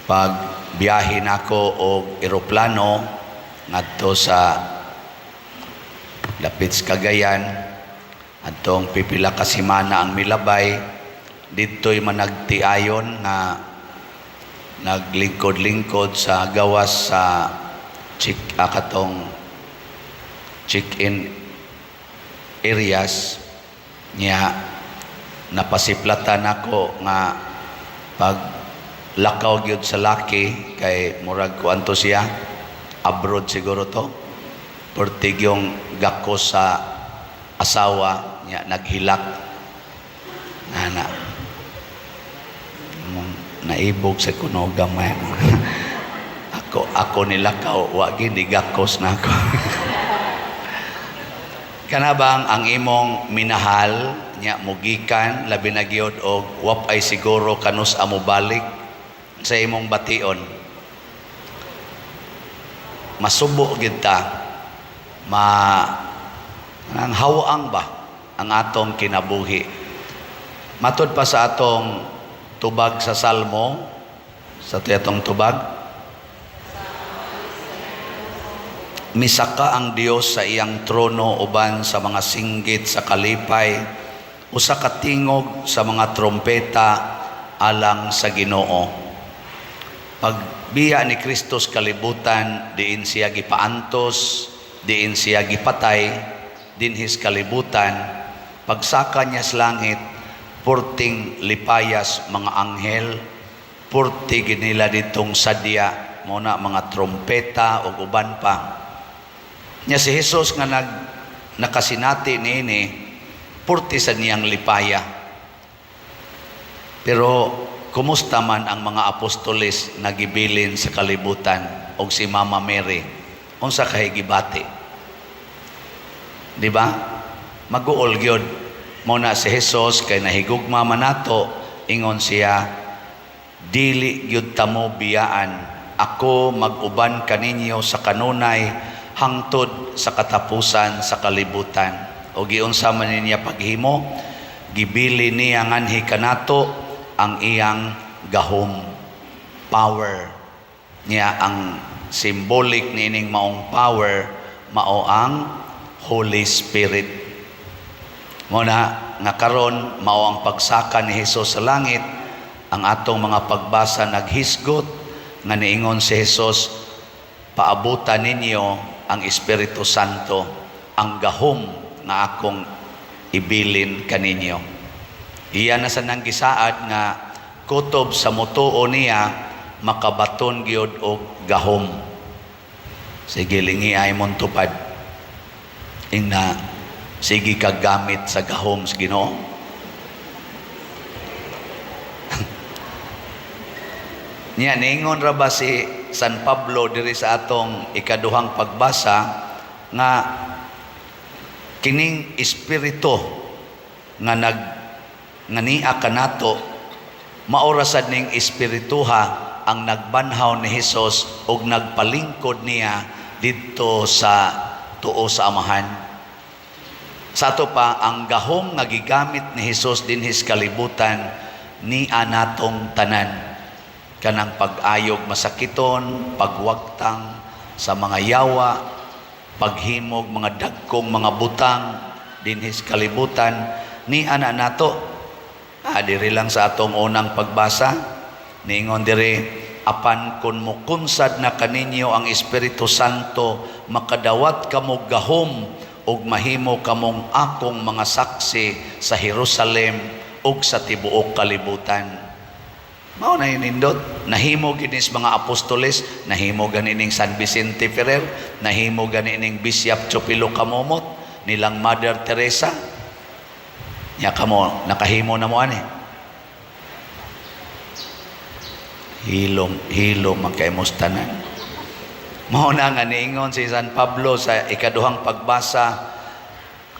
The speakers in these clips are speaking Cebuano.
Pag biyahe nako og eroplano ngadto sa lapit sa Cagayan, adtong pipila ka semana ang milabay, didto'y managtiayon nga naglingkod-lingkod sa gawas sa check katong check-in areas niya. Napasiplatan ako nga pag lakaw gyud sa laki kay murag kuan to siya, abroad siguro to, pertig yung gakos sa asawa niya, naghilak ana. Mong naibog sa kuno gamay. Ako ako nilakaw, wa gid gakos na ako. Kana bang ang imong minahal nya mugikan, labi na gyud og wa ay siguro kanus amo balik sa imong bation, masubo gid ta, ma ang hawang ba ang atong kinabuhi. Matud pa sa atong tubag sa Salmo, sa atong tubag, misaka ang Dios sa iyang trono uban sa mga singgit sa kalipay, usa ka tingog sa mga trompeta alang sa Ginoo. Pagbiya ni Kristo sa kalibutan, diin siya gipaantos, diin siya gipatay dinhis kalibutan, pagsaka niya sa langit, purting lipayas mga anghel, purti ginila ditong sadya mo na mga trompeta ug uban pa. Nya si Jesus nga nakasinati niini, purti sa niyang lipaya. Pero kumusta man ang mga apostoles nga gibilin sa kalibutan og si Mama Mary? Unsa kay gibati? Di ba? Maguol gyud. Mo na si Jesus kay nahigugma man nato, ingon siya, "Dili gyud tamo biyaan. Ako mag-uban kaninyo sa kanunay hangtod sa katapusan sa kalibutan." O giunsa man niya paghimo, gibili niya nganhi kanato ang iyang gahom, power. Niya ang symbolic niining maong power mao ang Holy Spirit. Mo na nga karon mao ang pagsaka ni Hesus sa langit, ang atong mga pagbasa naghisgot nga niingon si Hesus, "Paabutan ninyo ang Espiritu Santo, ang gahom nga akong ibilin kaninyo." Iya na sa nang gisaad nga kutob sa mutuo niya makabaton gyud og gahom. Sige, lingi ay mong tupad. Ingna sige ka gamit sa gahom sa Ginoo. Niya niingon ra ba si San Pablo diri sa atong ikaduhang pagbasa nga kining espiritu nga nag nga nia kanato, maora sad ning espirituha ang nagbanhaw ni Hesus ug nagpalingkod niya didto sa tuo sa Amahan. Sa ato pa, ang gahom nga gigamit ni Hesus dinhis kalibutan nia natong tanan, kanang pag-ayog masakiton, pagwagtang sa mga yawa, paghimog mga dagkong mga butang dinhis kalibutan, ni ana nato. Diri lang sa atong unang pagbasa, niingon diri, "Apan kun mukunsad na kaninyo ang Espiritu Santo, makadawat kamo gahom ug mahimo kamong akong mga saksi sa Jerusalem ug sa tibuok kalibutan." Mao na nindot. Nahimo ginis mga apostoles, nahimo gani ning San Vicente Ferrer, nahimo gani ning Bishop Chopilo Camomot, nilang Mother Teresa. Nya kamo nakahimo na mo ani. Hilom, hilom ang kaimustanan. Mao na nga niingon si San Pablo sa ikaduhang pagbasa,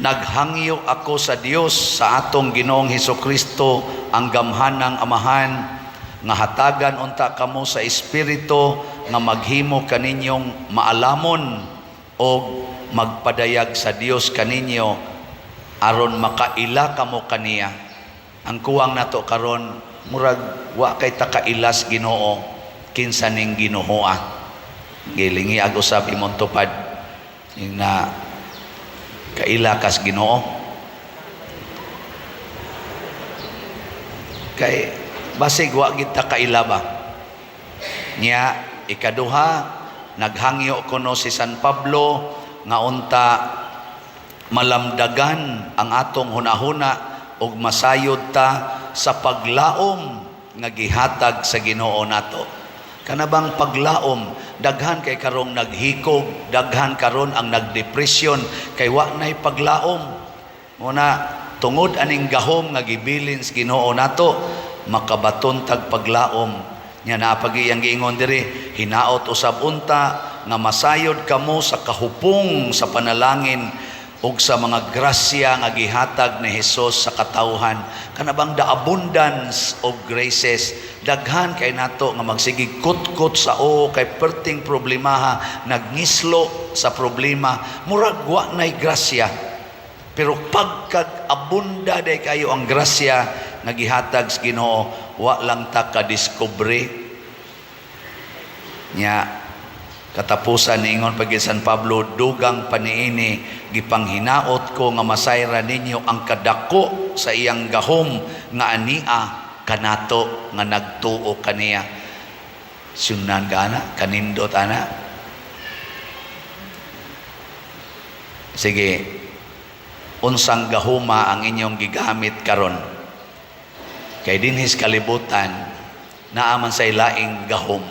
"Naghangyo ako sa Dios sa atong Ginoong Hesukristo, ang gamhanang Amahan, nga hatagan unta kamo sa Espiritu nga maghimo kaninyong maalamon og magpadayag sa Dios kaninyo aron makaila kamo kaniya." Ang kuwang nato karon, murag wa kay ta kailas Ginoo. Kinsa ning Ginoo? Gilingi ag usab imong tupad na kaila kas Ginoo. Kay basig wa gid ta kaila ba. Nya ikaduha, naghangyo kuno si San Pablo nga unta malamdagan ang atong hunahuna ug masayod ta sa paglaom nga gihatag sa Ginoo nato. Kanabang paglaom, daghan kay karong naghikog, daghan karon ang nagdepresyon kay wa nay paglaom. Muna tungod aning gahom nga gibilin sa Ginoo nato, makabaton tag paglaom. Nya naa pagi iyang giingon diri, hinaot usab unta nga masayod kamo sa kahupong sa panalangin ug sa mga grasya nga gihatag ni Hesus sa katawhan. Kanabang the abundance of graces, daghan kay nato nga magsigig kutkot sa o kay perting problemaha, nagngislo sa problema, murag wa nay grasya. Pero pagkag-abunda day kayo ang grasya nga gihatag sa Ginoo, wa lang ta kadiskubre. Nya katapusan niingon pag San Pablo, dugang paniini gipanghinaot ko nga masayra ninyo ang kadako sa iyang gahom nga ania kanato nga nagtuo kaniya. Sunan ka ana, kanindot ana. Sige, unsang gahuma ang inyong gigamit karon? Kay dinhis kalibutan naa man say laing gahom.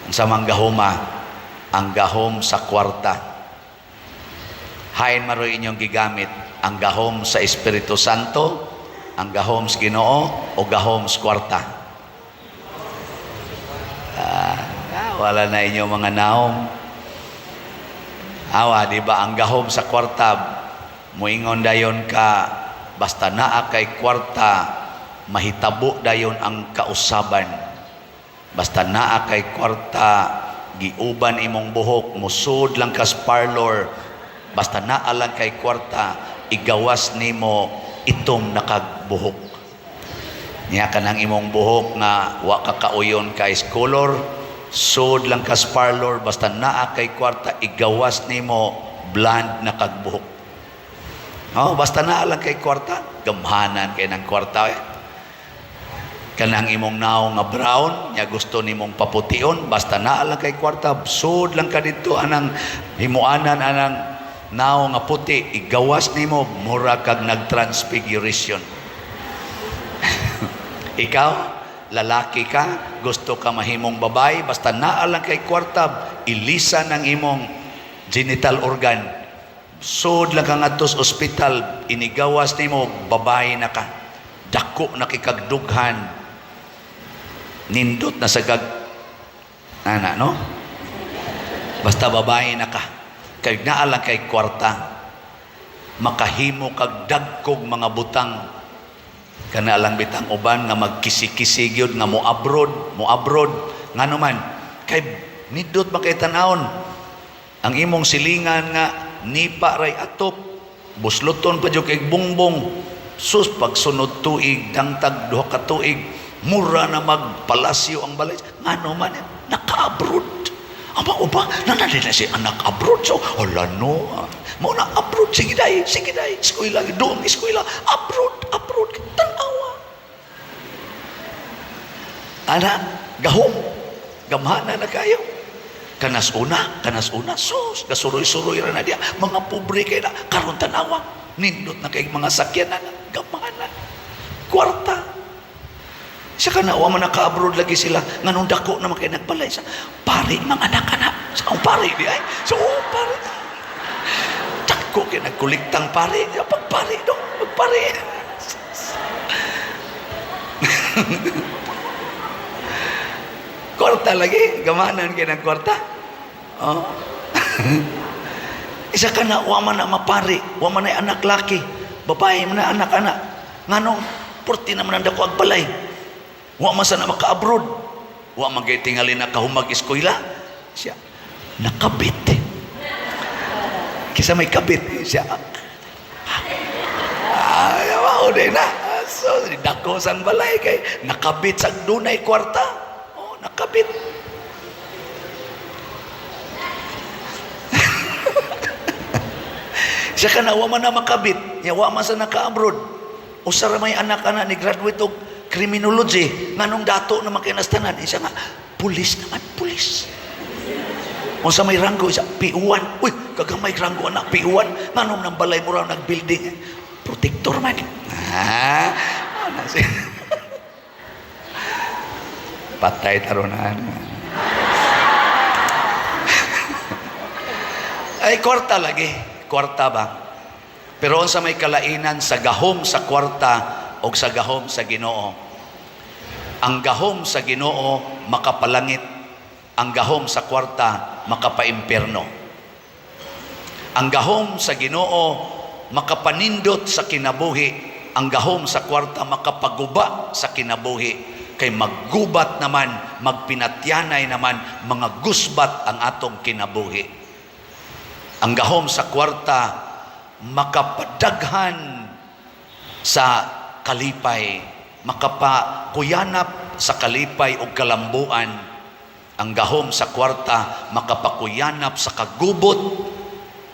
Ang samang gahuma, ang gahom sa kwarta. Hain maroy inyong gigamit ang gahom sa Espiritu Santo, ang gahom sa Ginoo o gahom sa kwarta? Wala na inyong mga naom. Awa, di ba ang gahom sa kwarta, muingon dayon ka, basta naa kay kwarta, mahitabo dayon ang kausaban. Basta naa kay kwarta, giuban imong buhok, musud lang kas parlor, basta naa lang kay kwarta, igawas nimo itom nakagbuhok. Niya kanang imong buhok nga wa ka kauyon kay color, sud lang kas parlor, basta naa kay kwarta, igawas nimo blonde na kagbuhok. Oh, basta naa lang kay kwarta, gamhanan kay ng kwarta. Kanang imong naong nga brown, nya gusto nimong papution, basta naa lang kay kwarta, sud lang ka didto anang himuanan anang naong nga puti, igawas nimo mura kag nag-transfiguration. Ikaw, lalaki ka, gusto ka mahimong babae, basta naa lang kay kwarta, ilisan ang imong genital organ. Sud lang ka ngadto sa ospital, inigawas nimo, babae na ka. Dako na kikagdughan. Nindot na sa gag ana, no? Basta babae na ka. Kay naa lang kay kwarta, makahimo kag dagkog mga butang. Kana lang bitang uban nga magkisi-kisi gyud nga mo-abroad, mo-abroad. Ngano man kay nindot man kay tan-awon. Ang imong silingan nga nipa ray atop, busloton pa jud kay bongbong. Sus, pagsunod tuig, dangtag duha ka tuig, mura na magpalasyo ang balay. Ngano man, naka-abroad. Ama uba, nanali na si anak abroad. So, hala no. Mao na abroad, sige day, eskwela, doon eskwela, abroad, abroad, tanawa. Ana, gahom, gamhana na kayo. Kanas una, sus, gasuroy-suroy ra na diya. Mga pobre kay na, karon tanawa, nindot na kay mga sakyanan, gamhana. Kwarta. Siya ka na, wa man naka-abroad lagi sila. Nganong dako naman kay nagbalay sa pari mga anak-anak. Sa akong pari di ay. So, oh, pari. Dako kay nagkuliktang pari. Pagpari do, pagpari. Kwarta lagi, gamanan kay ng kwarta. Oh. Isa ka na, wa man na mapari, wa man na anak laki, babae man na anak-anak. Nganong, purti naman ang dako ang balay. Wa man sa na maka-abroad. Wa man kay tingali na kahumag eskwela. Siya, nakabit. Kisa may kabit. Siya, ay, mao din na. So, dako sang balay kay nakabit sa dunay kwarta. Oh, Nakabit. Siya ka na, wa man na makabit. Nya wa man sa naka-abroad. Usa ra may anak ana ni graduate og criminology. Nganong dato naman kay nastanan? Siya nga, pulis naman, pulis. Unsa may ranggo siya, P1. Uy, kagamay ranggo anak, P1. Nganong nang balay mo raw nag-building? Protector man. Ah, ano siya? Patay taronan. Ay, kwarta lagi. Kwarta ba? Pero unsa may kalainan sa gahom sa kwarta o sa gahom sa Ginoo? Ang gahom sa Ginoo makapalangit, ang gahom sa kwarta makapaimpierno. Ang gahom sa Ginoo makapanindot sa kinabuhi, ang gahom sa kwarta makapaguba sa kinabuhi. Kay maggubat naman, magpinatyanay naman, mga gusbat ang atong kinabuhi. Ang gahom sa kwarta makapadaghan sa kalipay, makapakuyanap sa kalipay o kalambuan. Ang gahom sa kwarta makapakuyanap sa kagubot,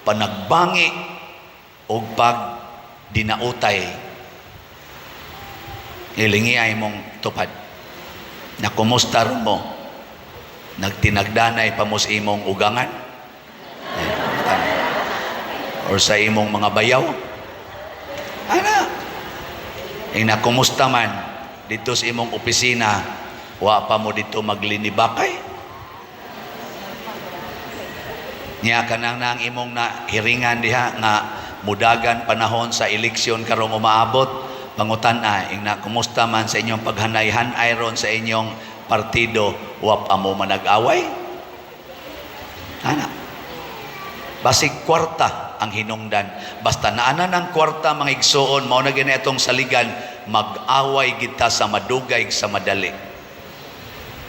panagbangi o pagdinautay. Ilingi ay mong tupad. Na kumusta ron mo? Nagtinagdanay pa mo sa imong ugangan? Or sa imong mga bayaw? Ana. Ina kumusta man dito sa imong opisina, wa pa mo dito maglinibakay? Niya kanang nang imong na hiringan diha nga mudagan panahon sa eleksyon karong umaabot, pangutan na ingna kumusta man sa inyong paghanay-hanay ron sa inyong partido, wa pa mo manag-away? Ana. Basig kwarta ang hinungdan. Basta naana ng kwarta mga igsuon, mao na gani atong saligan, mag-away kita sa madugay sa madali.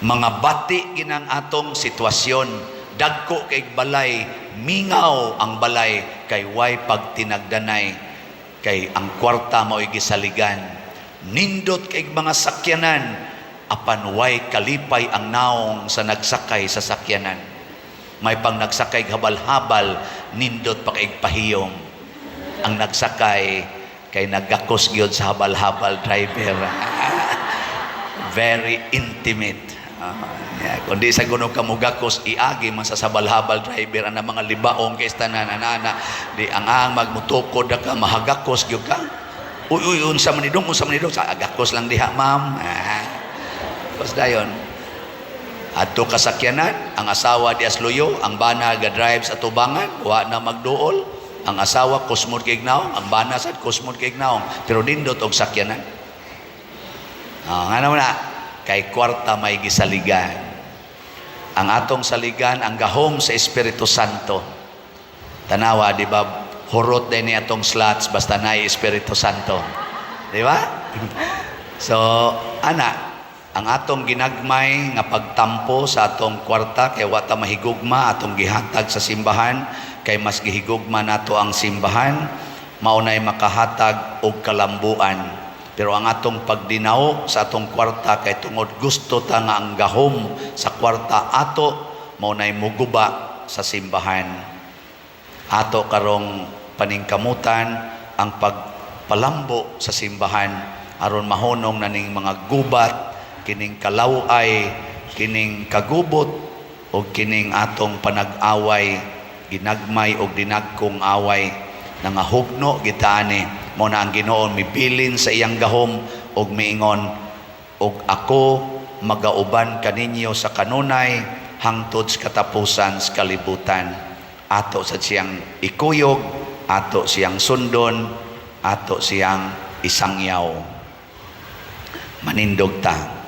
Mga bati ginang atong sitwasyon, dagko kay balay, mingaw ang balay kay way pagtinagdanay, kay ang kwarta mao'y gisaligan. Nindot kay mga sakyanan, apan way kalipay ang naong sa nagsakay sa sakyanan. May pang nagsakay habal-habal, nindot pa kay pahiyong. Ang nagsakay kay nagakos gyud sa habal-habal driver. Very intimate. Yeah. Kundi sa guno ka mugakos, iagi man sa sabal-habal driver ang mga libaong kay tanan ana di ang magmutukod na ka mahagakos gyud ka. Uy uy, unsa man ni dong, unsa man ni dong, sa agakos lang diha, ma'am. Basta dayon. Adto kasakyanan, ang asawa di asluyo, ang bana ga drive sa tubangan, wa na magduol. Ang asawa kusmod kay naong, ang bana sad kusmod kay naong, pero nindot og sakyanan. Ngano na kay kwarta may gisaligan. Ang atong saligan ang gahom sa Espiritu Santo. Tanawa, di ba? Hurot din ni atong slots basta naay Espiritu Santo. Di ba? So, ana, ang atong ginagmay nga pagtampo sa atong kwarta kay wa ta mahigugma atong gihatag sa simbahan, kay mas gihigugma nato ang simbahan, mao nay makahatag og kalambuan. Pero ang atong pagdinaw sa atong kwarta kay tungod gusto ta nga ang gahom sa kwarta ato, mao nay muguba sa simbahan. Ato karong paningkamutan ang pagpalambo sa simbahan aron mahunong na ning mga gubat, kining kalaway, kining kagubot o kining atong panag-away, ginagmay o dinagkong away, nangahugno gitaani. Mo na ang Ginoo mibilin sa iyang gahom og miingon, og ako magauban kaninyo sa kanunay hangtod sa katapusan sa kalibutan. Ato sa siyang ikuyog, ato siyang sundon, ato siyang isangyaw. Manindog ta.